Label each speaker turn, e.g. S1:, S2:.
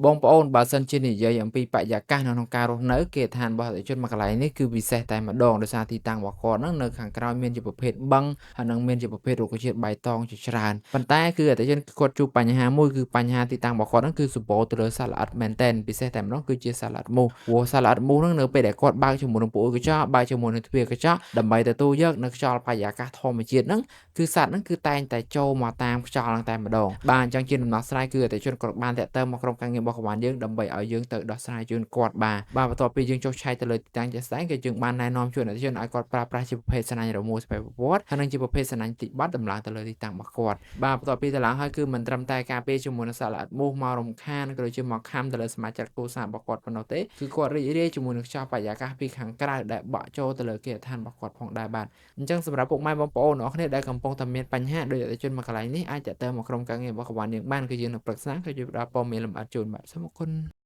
S1: បងប្អូនបើសិនជានិយាយអំពីបរិយាកាសនៅក្នុងការរស់នៅគេហដ្ឋានរបស់អតិថិជនមួយកន្លែងនេះគឺពិសេសតែម្ដងដោយសារទីតាំងរបស់គាត់ហ្នឹងនៅខាងក្រោយមានជាប្រភេទបឹងហើយនឹងមានជាប្រភេទរុក្ខជាតិបៃតងជាច្រើនប៉ុន្តែគឺអតិថិជនគាត់ជួបបញ្ហាមួយគឺបញ្ហាទីតាំងរបស់គាត់ហ្នឹងគឺសម្បូរទៅលើសត្វល្អិតមែនទែនពិសេសតែម្ដងគឺជាសត្វល្អិតមូសព្រោះសត្វល្អិតមូសហ្នឹងនៅពេលដែលគាត់បើកជាមួយនឹងពូអុយកញ្ចក់បើកជាមួយនឹងទ្វារកញ្ចក់ដើម្បីទទួលយកនៅខ្យល់បរិយាកាសធម្មជាតិហ្នឹងគឺសត្វហ្នឹងគឺតែងតែចូលមកតាមខ្យល់ហ្នឹងតែម្ដងបាទអញ្ចឹងជាដំណោះស្រាយគឺអតិថិជនគាត់បានតាក់ទងមកក្រុមការងាររបស់កវ៉ាន់យើងដើម្បីឲ្យយើងទៅដោះស្រាយជូនគាត់បាទបាទបន្ទាប់ពីយើងចុះឆែកទៅលើទីតាំងជាក់ស្ដែងគឺយើងបានណែនាំជូនអតិថិជនឲ្យគាត់ប្រើប្រាស់ជាប្រភេទសំណាញ់រមួលស្បែកប្រវត្តិហើយនិងជាប្រភេទសំណាញ់តិចបាត់តម្លើងទៅលើទីតាំងរបស់គាត់បាទបន្ទាប់ពីតម្លើងហើយគឺមិនត្រឹមតែការពារជាមួយនឹងសត្វល្អិតមូសមករំខានក៏ដូចជាមកខំទៅលើសមាជិកគ្រួសាររបស់គាត់ប៉ុណ្ណោះទេគឺគាត់រីករាយជាមួយនឹងខ្យល់បរិយាកាសពីខាងក្រៅដែលបក់ចូលទៅលើគេហដ្ឋានរបស់គាត់ផងដែរបាទអញ្ចឹងសម្រាប់ពុកម៉ែបងប្អូនអ្នកគ្នាដែលកំពុងតែមានបញ្ហាដោយអតិថិជនមកកន្លែងនេះអាចតាក់ទងមកក្រុមការងាររបស់កវ៉ាន់យើងបានគឺយើងនឹងប្រឹក្សាក៏ជួយផ្ដល់ព័ត៌មានលម្អិតជូនបាទសូមអរគុណ។